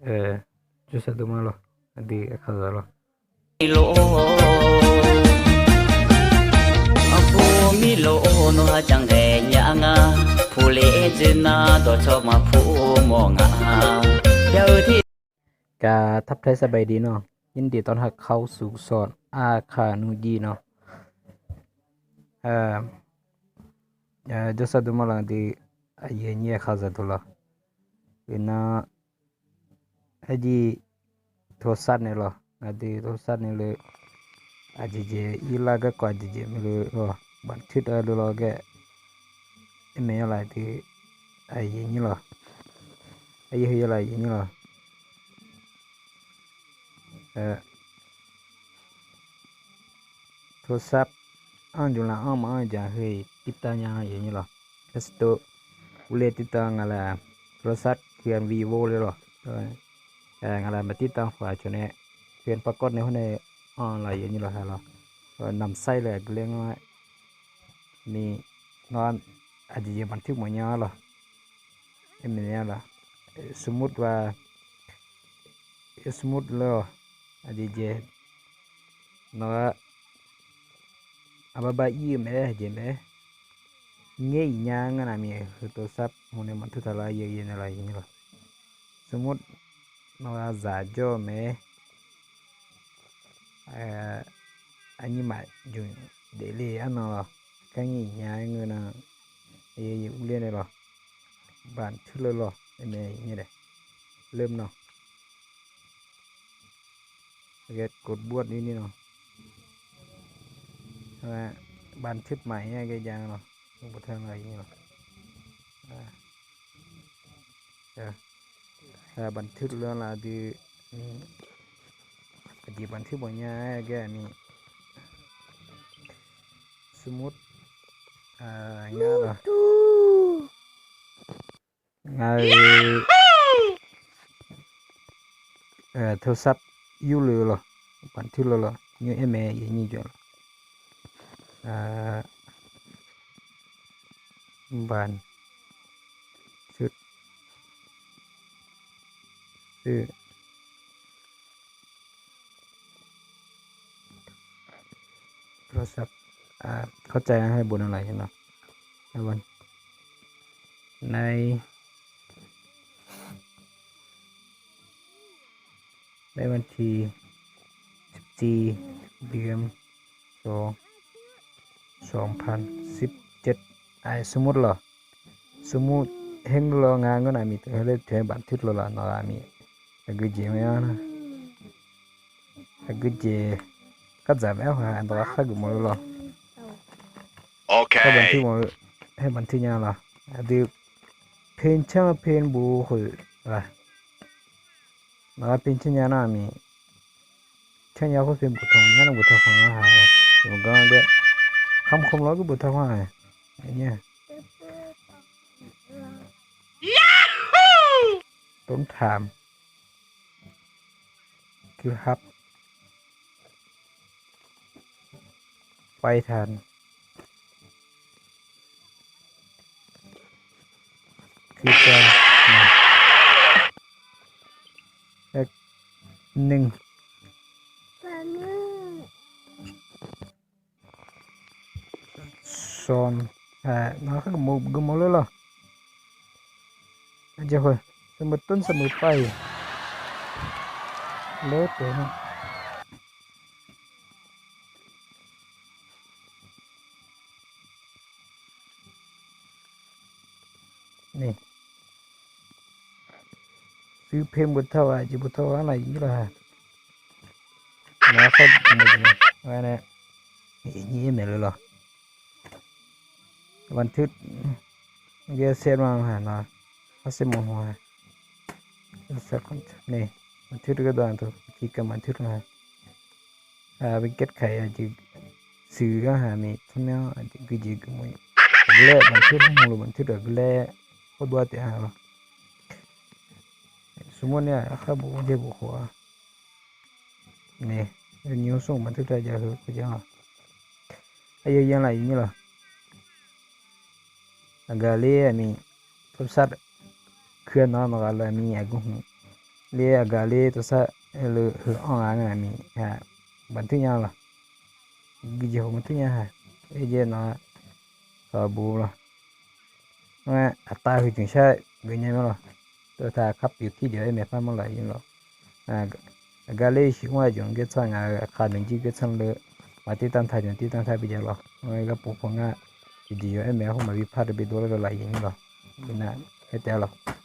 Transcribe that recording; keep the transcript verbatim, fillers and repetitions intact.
Jawrsar dov ma lawr, aqdui aqkaqzaq lawr. Anrpov mirlof nawr ha janr ghae nya nga, puq le dzoer nar dawqcawq maqpuq mawf nga. Gaq ทักทายสบายดี nawr, ยินดีต้อนรับเข้าสู่ช่อง Aqkaq Nuijeq nawr. Jawrsar dov ma lawr aqdui, aqyuif aqnyir aqkaqzaq deuq lawr. Iqnan arjir โทรศัพท์ nae lawr, aqdui โทรศัพท์ nae le, aqjeq jeq irlar garkawv aqjeq jeq maeq le lawr, บันทึก le lawr ghae, aermaeq ya laf dui, aqyuif aqnyir lawr, aqyuif aqnyir lawr. โทรศัพท์ anr jmq laf anr maqanr jaq heu-iq ติดต่อ nya aqyuif aqnyir lawr. Let's go. Urler ติดต่อ ngaq laf โทรศัพท์ คือ vivo le lawr. Ngaq laf maqtiv tanq khawf aqcawq nae, เพื่อน ปรากฏ nae hawr nae anr laf aqyuif aqnyir lawr ha lawr. Namq sair le aqgeu ler ngar ni, nawr aqjeq jeq บันทึก mawf nya lawr. Aermaeq ya laf, สมมุติว่า smooth le-awq, aqjeq jeq nawq-a, aqbar bar ir-eu mae-aer aqjeq mae-aer ngaer-iq nya ngeur nar miq heu โทรศัพท์ hmq nae บันทึก taq lawr, aqyuif aqnyir lawr. สมมุติ nawq-a zaq jawr-eu mae-aer, aqnyir maqjmq daefle arnan lawr, kar ngaer-iq nya-aer ngeur nar, aqyuif aqnyir urler nae lawr, บันทึก le lawr, aermaeq nya daef, เริ่ม nawr. กดบวก ni ni nawr, บันทึก maqaer ghae jav lawr, บันทึก le laf dui ni, aqjeq บันทึก mawf nya-aer ghae ni, สมมุติ ngar lawr, ngaq-euq โทรศัพท์ yurluf lawr, บันทึก le lawr, nymr aer mae aqyuif aqnyir jawr lawr. บันทึก ชื่อ โทรศัพท์ เข้าใจนะ ให้บนอะไรเนาะ ใน ในวันที่ สิบสี่ เดือน สอง สองพันสิบเจ็ด ไอ้ สมมุติเหรอ สมมุติ heu lawr ngar ngeur nar miq teu heu le teu บันทึก le lawr nawq-a miq, aqgeujeq mae-a nar, aqgeujeq, khardzaq mae-a haw, nawq-a khargeuf mawf le lawr, บันทึก mawf-eu, heu บันทึก nya lawr, aqdui เพลง canr เพลง bof khoer-aq, nawq-a เพลง canr nya nar miq, canr nya khoer เพลง boftaq nya nar boftaq khanq-a ha, maqganr gar, khamq khamq lawr geur boftaq khanq-a, aqnyir-a ผมถาม คือ ครับ ไปทาน คือ จะ นะ เลข หนึ่ง สอง nawq-a khargeuf mawf le lawr, aqjeq khoer, เสมอต้นเสมอปลาย lawr taef nar. Ni, ซื้อเพลง boftaq-a, aqjeq boftaq-a nar aqnyir lawr ha, nawq-a khargeuf mawf jeq nae, aqnyir aer maeq le lawr, บันทึก ghae saer ma ha nawq-a, kharsaer mawf haw ha, บันทึก gardawq-a teu ki ka บันทึก ha, ไปแก้ไข aqjeq, siq-anr ha miq tsawrmyanr aqjeq geujeq geuf mawf, aqgeu laer บันทึก hmq le บันทึก aqgeu laer, hawr dov-a taef-a lawr, smr mawr nae-aq, arkhar bof-anr jae bof khof-a, ni, nymr smr บันทึก taef jav heu khoer jav-a, aqyawf ya laf aqnyir lawr, aqgeu ler-a miq, โทรศัพท์ คือ nawq-a nawq ghaq le miq aqgeu hmq, Ler aqgaf ler tawsar, aerluf heu anr-a nga miq-a, baqtmr nya lawq. Guiqjeq hawq maqtmr nya ha. Aerjaev nawq-a, khawf bu lawq. Ngar aqtav huiq jmq shar geuf nya ma lawq. Tawqtaq kar pyeuf tir jeq aer maeq par mawr laf ir lawq. Aqgaf ler shiq mr-a jmq gaer tsanr ngaq-euq aqkaq naqjir gaer tsanr leu, maqtir tanr taq jmq tir tanr taq bi jav lawq. Ngar gharpov paw ngar tiqjeq yawq aer maeq-a khoer maqbi par deuq bi dov lar dov laf ir lawq. Bi nar aer taef-a lawq.